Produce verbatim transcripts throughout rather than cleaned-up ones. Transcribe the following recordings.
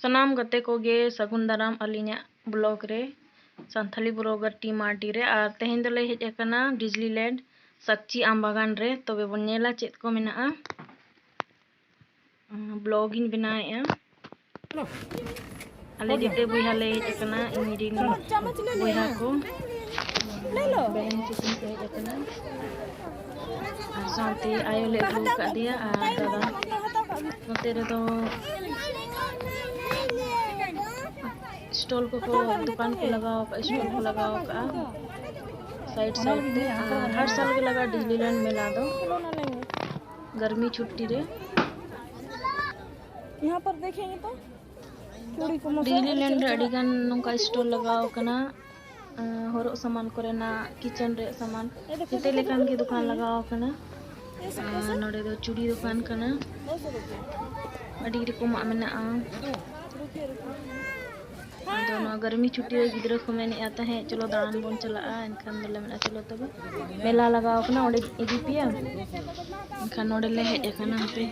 ᱥᱟᱱᱟᱢ ᱜᱟᱛᱮ ᱠᱚᱜᱮ ᱥᱟᱹᱜᱩᱱ ᱫᱟᱨᱟᱢ ᱟᱹᱞᱤᱧᱟᱜ vlog ᱨᱮ, Santali vlogger team R D ᱨᱮ᱾ ᱟᱨ ᱛᱮᱦᱮᱧ ᱫᱚᱞᱮ ᱦᱮᱡ ᱟᱠᱟᱱᱟ ᱰᱤᱡᱽᱱᱤᱞᱮᱱᱰ ᱥᱟᱠᱪᱤ ᱟᱢ ᱵᱟᱜᱟᱱ ᱨᱮ᱾ ᱛᱚᱵᱮ ᱵᱚᱱ ᱧᱮᱞᱟ ᱪᱮᱫ ᱠᱚ ᱢᱮᱱᱟᱜᱼᱟ᱾ ᱟᱸ, vlog ᱤᱧ ᱵᱮᱱᱟᱣᱮᱫᱼᱟ᱾ ᱟᱞᱮ ᱡᱮᱛᱮ ᱵᱚᱭᱦᱟ ᱞᱮ ᱦᱮᱡ ᱟᱠᱟᱱᱟ, ᱤᱧ ᱨᱮᱱ ᱵᱚᱭᱦᱟ ᱠᱚ᱾ ᱵᱮᱨᱮᱱ ᱠᱤᱥᱤᱱ ᱠᱚ ᱦᱮᱡ ᱟᱠᱟᱱᱟ᱾ ᱟᱨ ᱥᱟᱶᱛᱮ ᱟᱭᱳ ᱞᱮ ᱟᱹᱜᱩ ᱟᱠᱟᱫᱮᱭᱟ ᱟᱨ ᱫᱟᱫᱟ᱾ ᱱᱚᱛᱮ ᱨᱮᱫᱚ stall ᱠᱚᱠᱚ, ᱫᱚᱠᱟᱱ ᱠᱚ ᱞᱟᱜᱟᱣ ᱟᱠᱟᱫᱼᱟ, stall ᱠᱚ ᱞᱟᱜᱟᱣ ᱟᱠᱟᱫᱼᱟ side side ᱛᱮ᱾ ᱟᱨ ᱦᱟᱨ ᱥᱟᱞ ᱜᱮ ᱞᱟᱜᱟᱜᱼᱟ ᱰᱤᱡᱽᱱᱤᱞᱮᱱᱰ ᱢᱮᱞᱟ ᱫᱚ᱾ ᱜᱟᱨᱢᱤ ᱪᱷᱩᱴᱴᱤ ᱨᱮ᱾ यहाँ पर देखेंगे तो ᱪᱩᱲᱤ ᱠᱚ ᱢᱚᱥᱟ ᱰᱤᱡᱽᱱᱤᱞᱮᱱᱰ ᱨᱮ ᱟᱹᱰᱤ ᱜᱟᱱ ᱱᱚᱝᱠᱟ stall ᱞᱟᱜᱟᱣ ᱟᱠᱟᱱᱟ᱾ ᱟᱸ, ᱦᱚᱨᱚᱜ ᱥᱟᱢᱟᱱ ᱠᱚᱨᱮᱱᱟᱜ, kitchen ᱨᱮᱭᱟᱜ ᱥᱟᱢᱟᱱ, ᱡᱚᱛᱚ ᱞᱮᱠᱟᱱ ᱜᱮ ᱫᱚᱠᱟᱱ ᱞᱟᱜᱟᱣ ᱟᱠᱟᱱᱟ᱾ ᱟᱨ ᱱᱚᱰᱮ ᱫᱚ ᱪᱩᱲᱤ ᱫᱚᱠᱟᱱ ᱠᱟᱱᱟ, ᱟᱹᱰᱤ ᱨᱚᱠᱚᱢᱟᱜ ᱢᱮᱱᱟᱜᱼᱟ᱾ ᱟᱫᱚ ᱱᱚᱣᱟ ᱜᱟᱨᱢᱤ ᱪᱷᱩᱴᱤ ᱨᱮ ᱜᱤᱫᱽᱨᱟᱹ ᱠᱚ ᱢᱮᱱᱮᱫᱼᱟ ᱛᱟᱦᱮᱸᱫ, "ᱪᱚᱞᱚ ᱫᱟᱬᱟᱱ ᱵᱚᱱ ᱪᱟᱞᱟᱜᱼᱟ", ᱮᱱᱠᱷᱟᱱ ᱫᱚᱞᱮ ᱢᱮᱱᱟ, "ᱪᱚᱞᱚ ᱛᱚᱵᱮ ᱢᱮᱞᱟ ᱞᱟᱜᱟᱣ ᱟᱠᱟᱱᱟ, ᱚᱸᱰᱮ ᱤᱫᱤ ᱯᱮᱭᱟ", ᱮᱱᱠᱷᱟᱱ ᱱᱚᱰᱮ ᱞᱮ ᱦᱮᱡ ᱟᱠᱟᱱᱟ᱾ ᱦᱟᱯᱮ,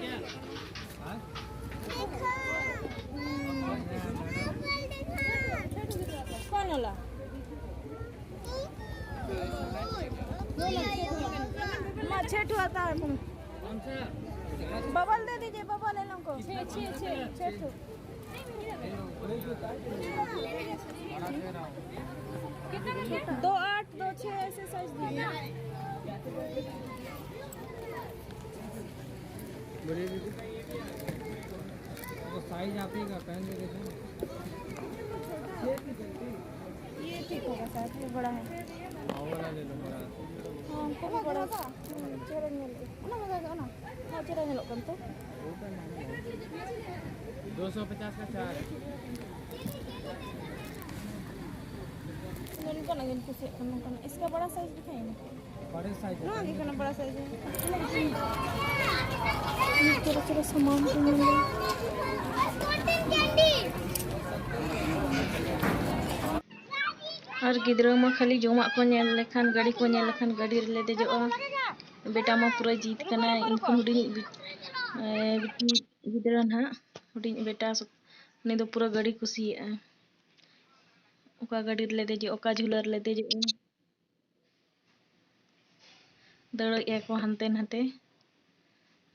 कौन वाला? माँ, छह ठो आता है। बबल दे दीजिए, बबल इन लोगों को। छह, छह, छह, छह ठो। दो आठ, दो छह, ऐसे size दीजिए। बोलिए दीदी। तो size आप ही का पहन के देखो ना। ये ठीक होगा शायद, ये बड़ा है। हाँ, वो वाला ले लो, बड़ा। हाँ, हमको भी बड़ा। हम्म, चेहरा नहीं मिलते। ना, मजा आ गया ना। हाँ, चेहरा नहीं लोग तो। दो सौ पचास का चार है। ᱱᱚᱝᱠᱟᱱᱟᱜ ᱜᱤᱧ ᱠᱩᱥᱤᱭᱟᱜ ᱠᱟᱱᱟ, ᱱᱚᱝᱠᱟᱱᱟᱜ᱾ इसका बड़ा size ᱫᱤᱠᱷᱟᱭ ᱢᱮ᱾ ᱵᱟᱲᱮ size ᱱᱚᱣᱟ ᱜᱮ ᱠᱟᱱᱟ, ᱵᱟᱲᱟ size᱾ ᱪᱚᱞᱚ, ᱪᱚᱞᱚ, ᱥᱟᱢᱟᱱ ᱠᱚ ᱧᱮᱞ ᱞᱮ᱾ ᱟᱨ ᱜᱤᱫᱽᱨᱟᱹ ᱢᱟ ᱠᱷᱟᱹᱞᱤ ᱡᱚᱢᱟᱜ ᱠᱚ ᱧᱮᱞ ᱞᱮᱠᱷᱟᱱ, ᱜᱟᱹᱰᱤ ᱠᱚ ᱧᱮᱞ ᱞᱮᱠᱷᱟᱱ ᱜᱟᱹᱰᱤ ᱨᱮᱞᱮ ᱫᱮᱡᱚᱜᱼᱟ᱾ ᱵᱮᱴᱟ ᱢᱟ ᱯᱩᱨᱟᱹ ᱡᱤᱫ ᱠᱟᱱᱟᱭ᱾ ᱤᱧ ᱠᱷᱚᱱ ᱦᱩᱰᱤᱧ ᱵᱤ-, ᱮ, ᱵᱤᱴᱤ ᱜᱤᱫᱽᱨᱟᱹ ᱱᱟᱦᱟᱜ, ᱦᱩᱰᱤᱧ ᱵᱮᱴᱟ ᱥᱩ-, ᱩᱱᱤ ᱫᱚ ᱯᱩᱨᱟᱹ ᱜᱟᱹᱰᱤ ᱠᱩᱥᱤᱭᱟᱜᱼᱟ᱾ ᱚᱠᱟ ᱜᱟᱹᱰᱤ ᱨᱮᱞᱮ ᱫᱮᱡᱚᱜ, ᱚᱠᱟ ᱡᱷᱩᱞᱟᱹ ᱨᱮᱞᱮ ᱫᱮᱡᱚᱜᱼᱟ᱾ ᱫᱟᱹᱲᱮᱜᱼᱟ ᱠᱚ ᱦᱟᱱᱛᱮ ᱱᱟᱛᱮ᱾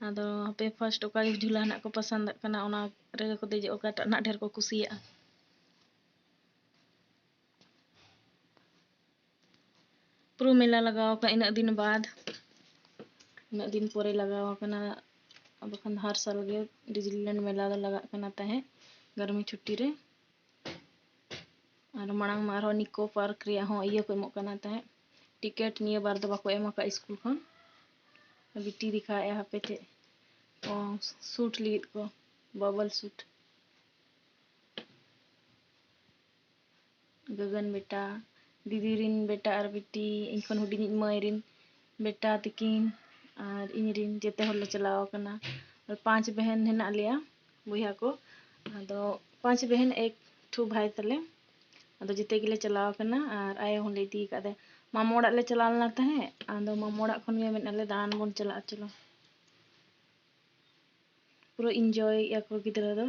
ᱟᱫᱚ ᱦᱟᱯᱮ first ᱚᱠᱟ ᱡᱷᱩᱞᱟᱹ ᱱᱟᱜ ᱠᱚ ᱯᱟᱥᱟᱱᱫᱟᱜ ᱠᱟᱱᱟ, ᱚᱱᱟ ᱨᱮᱜᱮ ᱠᱚ ᱫᱮᱡᱚᱜ, ᱚᱠᱟᱴᱟᱜ ᱱᱟᱜ ᱰᱷᱮᱨ ᱠᱚ ᱠᱩᱥᱤᱭᱟᱜᱼᱟ᱾ ᱯᱩᱨᱟᱹ ᱢᱮᱞᱟ ᱞᱟᱜᱟᱣ ᱟᱠᱟᱱᱟ ᱤᱱᱟᱹᱜ ᱫᱤᱱ ᱵᱟᱫ, ᱤᱱᱟᱹᱜ ᱫᱤᱱ ᱯᱚᱨᱮ ᱞᱟᱜᱟᱣ ᱟᱠᱟᱱᱟ᱾ ᱵᱟᱠᱷᱟᱱ ᱦᱟᱨ ᱥᱟᱞ ᱜᱮ ᱰᱤᱡᱽᱱᱤᱞᱮᱱᱰ ᱢᱮᱞᱟ ᱫᱚ ᱞᱟᱜᱟᱜ ᱠᱟᱱᱟ ᱛᱟᱦᱮᱸᱫ ᱜᱟᱨᱢᱤ ᱪᱷᱩᱴᱴᱤ ᱨᱮ᱾ ᱟᱨ ᱢᱟᱲᱟᱝ ᱢᱟ ᱟᱨᱦᱚᱸ ᱱᱤᱠᱳ ᱯᱟᱨᱠ ᱨᱮᱭᱟᱜ ᱦᱚᱸ ᱤᱭᱟᱹ ᱠᱚ ᱮᱢᱚᱜ ᱠᱟᱱᱟ ᱛᱟᱦᱮᱸᱫ, ᱴᱤᱠᱤᱴ᱾ ᱱᱤᱭᱟᱹ ᱵᱟᱨ ᱫᱚ ᱵᱟᱠᱚ ᱮᱢ ᱟᱠᱟᱫ ᱥᱠᱩᱞ ᱠᱷᱚᱱ᱾ ᱵᱤᱴᱤ ᱫᱮᱠᱷᱟᱣᱮᱫᱼᱟ ᱦᱟᱯᱮ ᱪᱮᱫ, ᱚ, ᱥᱩᱴ ᱞᱟᱹᱜᱤᱫ ᱠᱚ, ᱵᱟᱵᱚᱞ ᱥᱩᱴ᱾ ᱜᱟᱜᱟᱱ ᱵᱮᱴᱟ, ᱫᱤᱫᱤ ᱨᱤᱱ ᱵᱮᱴᱟ ᱟᱨ ᱵᱤᱴᱤ, ᱤᱧ ᱠᱷᱚᱱ ᱦᱩᱰᱤᱧᱤᱡ ᱢᱟᱹᱭ ᱨᱤᱱ ᱵᱮᱴᱟ ᱛᱤᱠᱤᱱ ᱟᱨ ᱤᱧ ᱨᱤᱱ ᱡᱮᱛᱮ ᱦᱚᱲ ᱞᱮ ᱪᱟᱞᱟᱣ ᱟᱠᱟᱱᱟ᱾ ᱟᱨ ᱯᱟᱸᱪ ᱵᱮᱦᱮᱱ ᱦᱮᱱᱟᱜ ᱞᱮᱭᱟ, ᱵᱚᱭᱦᱟ ᱠᱚ᱾ ᱟᱫᱚ ᱯᱟᱸᱪ ᱵᱮᱦᱮᱱ ᱮᱠ ᱴᱷᱩ ᱵᱷᱟᱭ ᱛᱟᱞᱮ᱾ ᱟᱫᱚ ᱡᱮᱛᱮ ᱜᱮᱞᱮ ᱪᱟᱞᱟᱣ ᱟᱠᱟᱱᱟ ᱟᱨ ᱟᱭᱳ ᱦᱚᱸᱞᱮ ᱤᱫᱤ ᱟᱠᱟᱫᱮ᱾ ᱢᱟᱢᱚ ᱚᱲᱟᱜ ᱞᱮ ᱪᱟᱞᱟᱣ ᱞᱮᱱᱟ ᱛᱟᱦᱮᱸᱫ, ᱟᱫᱚ ᱢᱟᱢᱚ ᱚᱲᱟᱜ ᱠᱷᱚᱱ ᱜᱮ ᱢᱮᱱᱟᱜ ᱞᱮ ᱫᱟᱬᱟᱱ ᱵᱚᱱ ᱪᱟᱞᱟᱜᱼᱟ, ᱪᱚᱞᱚ᱾ ᱯᱩᱨᱟᱹ enjoy ᱮᱫᱼᱟ ᱠᱚ ᱜᱤᱫᱽᱨᱟᱹ ᱫᱚ᱾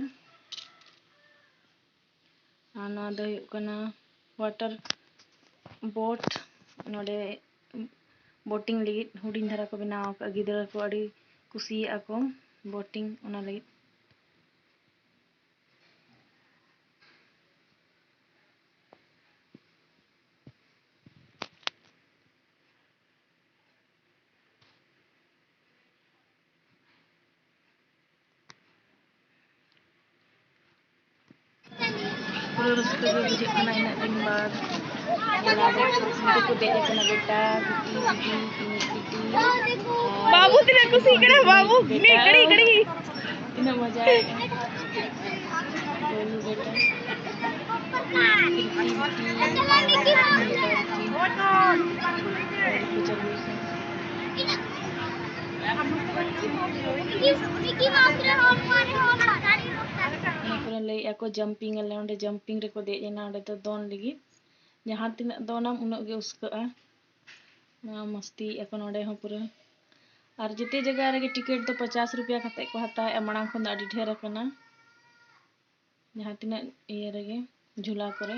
ᱟᱨ ᱱᱚᱣᱟ ᱫᱚ ᱦᱩᱭᱩᱜ ᱠᱟᱱᱟ water boat, ᱱᱚᱰᱮ boating ᱞᱟᱹᱜᱤᱫ ᱦᱩᱰᱤᱧ ᱫᱷᱟᱨᱟ ᱠᱚ ᱵᱮᱱᱟᱣ ᱟᱠᱟᱫᱼᱟ᱾ ᱜᱤᱫᱽᱨᱟᱹ ᱠᱚ ᱟᱹᱰᱤ ᱠᱩᱥᱤᱭᱟᱜᱼᱟ ᱠᱚ boating, ᱚᱱᱟ ᱞᱟᱹᱜᱤᱫ᱾ ᱯᱩᱨᱟᱹ ᱨᱟᱹᱥᱠᱟᱹ ᱜᱮ ᱵᱩᱡᱷᱟᱹᱜ ᱠᱟᱱᱟ ᱤᱱᱟᱹᱜ ᱫᱤᱱ ᱵᱟᱫ᱾ ᱚᱱᱟ ᱫᱚ ᱩᱱᱠᱩ ᱠᱚ ᱫᱮᱡ ᱟᱠᱟᱱᱟ ᱵᱮᱴᱟ, ᱵᱤᱴᱤ, ᱫᱤᱫᱤ, ᱤᱧᱤᱡ ᱵᱤᱴᱤ, ᱟᱨ ᱵᱟᱹᱵᱩ ᱛᱤᱱᱟᱹᱜ ᱠᱩᱥᱤᱜ ᱠᱟᱱᱟ, ᱵᱟᱹᱵᱩ, ᱵᱮᱴᱟ᱾ ᱢᱤᱫ ᱜᱷᱟᱹᱲᱤ, ᱜᱷᱟᱹᱲᱤ᱾ ᱛᱤᱱᱟᱹᱜ ᱢᱚᱡᱟ ᱟᱭ ᱠᱟᱱᱟ᱾ ᱵᱟᱹᱵᱩ ᱵᱮᱴᱟ᱾ ᱯᱨᱤᱛᱤ, ᱯᱨᱤᱛᱤ, ᱟᱨ ᱵᱮᱴᱟ, ᱯᱨᱤᱛᱤ᱾ ᱜᱟᱹᱰᱤ ᱠᱚ ᱪᱟᱹᱞᱩᱭ ᱠᱟᱱᱟ᱾ ᱤᱱᱟᱹ ᱯᱚᱨᱮ ᱞᱟᱹᱭᱮᱫᱼᱟ ᱠᱚ jumping ᱟᱞᱮ, ᱚᱸᱰᱮ jumping ᱨᱮᱠᱚ ᱫᱮᱡ ᱮᱱᱟ, ᱚᱸᱰᱮ ᱫᱚ ᱫᱚᱱ ᱞᱟᱹᱜᱤᱫ᱾ ᱡᱟᱦᱟᱸ ᱛᱤᱱᱟᱹᱜ ᱫᱚᱱᱟᱢ ᱩᱱᱟᱹᱜ ᱜᱮ ᱩᱥᱠᱟᱹᱜᱼᱟ᱾ ᱱᱚᱣᱟ ᱢᱟᱥᱛᱤᱭᱮᱫᱼᱟ ᱠᱚ ᱱᱚᱰᱮ ᱦᱚᱸ ᱯᱩᱨᱟᱹ᱾ ᱟᱨ ᱡᱮᱛᱮ ᱡᱟᱭᱜᱟ ᱨᱮᱜᱮ ᱴᱤᱠᱤᱴ ᱫᱚ ᱯᱚᱪᱟᱥ ᱨᱩᱯᱤᱭᱟ ᱠᱟᱛᱮ ᱠᱚ ᱦᱟᱛᱟᱣᱮᱫᱼᱟ, ᱢᱟᱲᱟᱝ ᱠᱷᱚᱱ ᱫᱚ ᱟᱹᱰᱤ ᱰᱷᱮᱨ ᱟᱠᱟᱱᱟ᱾ ᱡᱟᱦᱟᱸ ᱛᱤᱱᱟᱹᱜ ᱤᱭᱟᱹ ᱨᱮᱜᱮ, ᱡᱷᱩᱞᱟ ᱠᱚᱨᱮ᱾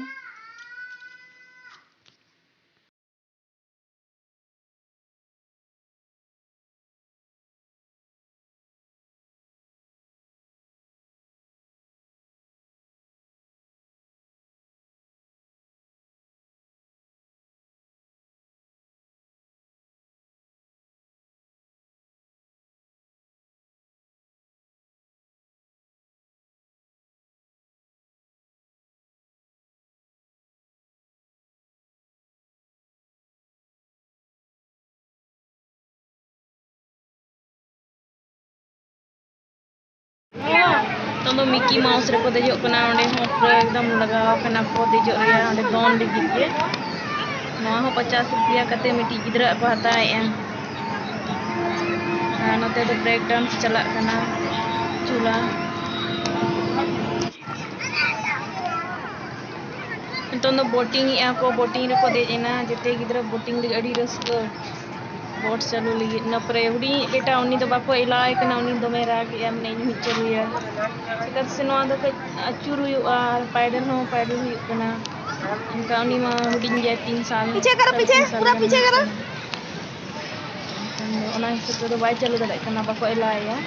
ᱱᱤᱛᱚᱝ ᱫᱚ ᱢᱤᱠᱤ ᱢᱟᱣᱩᱥ ᱨᱮᱠᱚ ᱫᱮᱡᱚᱜ ᱠᱟᱱᱟ᱾ ᱚᱸᱰᱮ ᱦᱚᱸ ᱯᱩᱨᱟᱹ ᱮᱠᱫᱚᱢ ᱞᱟᱜᱟᱣ ᱠᱟᱱᱟ ᱠᱚ ᱫᱮᱡᱚᱜ ᱨᱮᱭᱟᱜ, ᱚᱸᱰᱮ ᱫᱚᱱ ᱞᱟᱹᱜᱤᱫ ᱜᱮ᱾ ᱱᱚᱣᱟ ᱦᱚᱸ ᱯᱚᱪᱟᱥ ᱨᱩᱯᱤᱭᱟ ᱠᱟᱛᱮ ᱢᱤᱫᱴᱤᱡ ᱜᱤᱫᱽᱨᱟᱹᱣᱟᱜ ᱠᱚ ᱦᱟᱛᱟᱣᱮᱫᱼᱟ᱾ ᱟᱨ ᱱᱚᱛᱮ ᱫᱚ ᱵᱨᱮᱠ ᱰᱟᱱᱥ ᱪᱟᱞᱟᱜ ᱠᱟᱱᱟ, ᱡᱷᱩᱞᱟ᱾ ᱱᱤᱛᱚᱝ ᱫᱚ ᱵᱳᱴᱤᱝ ᱮᱫᱼᱟ ᱠᱚ, ᱵᱳᱴᱤᱝ ᱨᱮᱠᱚ ᱫᱮᱡ ᱮᱱᱟ᱾ ᱡᱮᱛᱮ ᱜᱤᱫᱽᱨᱟᱹ ᱵᱳᱴᱤᱝ ᱞᱟᱹᱜᱤᱫ ᱟᱹᱰᱤ ᱨᱟᱹᱥᱠᱟᱹ, ᱵᱳᱴ ᱪᱟᱹᱞᱩ ᱞᱟᱹᱜᱤᱫ᱾ ᱤᱱᱟᱹ ᱯᱚᱨᱮ ᱦᱩᱰᱤᱧᱤᱡ ᱵᱮᱴᱟ, ᱩᱱᱤ ᱫᱚ ᱵᱟᱠᱚ ᱮᱞᱟᱣ ᱟᱭ ᱠᱟᱱᱟ, ᱩᱱᱤ ᱫᱚᱢᱮ ᱨᱟᱜ ᱮᱫᱼᱟ, ᱢᱮᱱᱮᱫ, "ᱤᱧ ᱦᱚᱸᱧ ᱪᱟᱹᱞᱩᱭᱟ", ᱪᱮᱫᱟᱜ ᱥᱮ ᱱᱚᱣᱟ ᱫᱚ ᱠᱟᱹᱡ ᱟᱹᱪᱩᱨ ᱦᱩᱭᱩᱜᱼᱟ ᱟᱨ ᱯᱟᱭᱰᱮᱞ ᱦᱚᱸ ᱯᱟᱭᱰᱮᱞ ᱦᱩᱭᱩᱜ ᱠᱟᱱᱟ᱾ ᱚᱱᱠᱟ ᱩᱱᱤ ᱢᱟ ᱦᱩᱰᱤᱧ ᱜᱮᱭᱟ, ᱛᱤᱱ ᱥᱟᱞ᱾ ᱯᱤᱪᱷᱮ ᱠᱟᱨᱚ, ᱥᱟᱲᱮ ᱯᱤᱪᱷᱮ, ᱛᱤᱱ ᱥᱟᱞ ᱯᱩᱨᱟ ᱜᱟᱱ ᱯᱤᱪᱷᱮ ᱦᱩᱭᱩᱜ ᱠᱟᱨᱚ᱾ ᱠᱟᱱᱟ᱾ ᱮᱱᱠᱷᱟᱱ ᱫᱚ ᱚᱱᱟ ᱦᱤᱥᱟᱹᱵ ᱛᱮᱫᱚ ᱵᱟᱭ ᱪᱟᱹᱞᱩ ᱫᱟᱲᱮᱭᱟᱜ ᱠᱟᱱᱟ, ᱵᱟᱠᱚ ᱮᱞᱟᱣ ᱮᱭᱟ᱾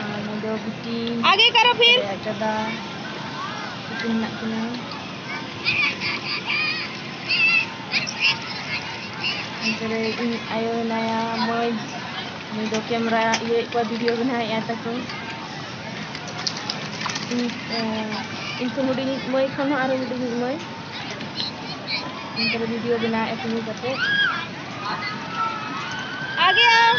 ᱟᱨ ᱱᱚᱰᱮ ᱵᱤᱴᱤ, ᱟᱜᱮ ᱠᱟᱨᱚ ᱯᱷᱤᱨ᱾ ᱟᱭᱟᱜ ᱫᱟᱫᱟ, ᱩᱱᱠᱤᱱ ᱢᱮᱱᱟᱜ ᱠᱤᱱᱟ᱾ ᱚᱱᱛᱮ ᱨᱮ ᱤᱧ ᱟᱭᱳ ᱦᱮᱱᱟᱭᱟ, ᱢᱟᱹᱭ, ᱱᱩᱭ ᱫᱚ ᱠᱮᱢᱨᱟ ᱤᱭᱟᱹᱭᱮᱫ ᱠᱚᱣᱟ, ᱵᱷᱤᱰᱤᱭᱳ ᱵᱮᱱᱟᱣᱮᱫᱼᱟ ᱛᱟᱠᱚ᱾ ᱤᱧ, ᱮ, ᱤᱧ ᱠᱷᱚᱱ ᱦᱩᱰᱤᱧᱤᱡ ᱢᱟᱹᱭ ᱠᱷᱚᱱ ᱦᱚᱸ ᱟᱨᱚ ᱦᱩᱰᱤᱧᱤᱡ ᱢᱟᱹᱭ᱾ ᱚᱱᱛᱮ ᱨᱮ ᱵᱷᱤᱰᱤᱭᱳ ᱵᱮᱱᱟᱣᱮᱫᱼᱟ ᱛᱤᱸᱜᱩ ᱠᱟᱛᱮ᱾ ᱟᱜᱮ ᱟᱣ᱾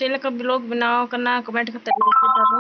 ᱪᱮᱫ ᱞᱮᱠᱟ ᱵᱞᱚᱜ ᱵᱮᱱᱟᱣ ᱠᱟᱱᱟ, ᱠᱚᱢᱮᱱᱴ ᱠᱟᱛᱮ ᱞᱟᱹᱭ ᱯᱮ ᱛᱟᱵᱚᱱ᱾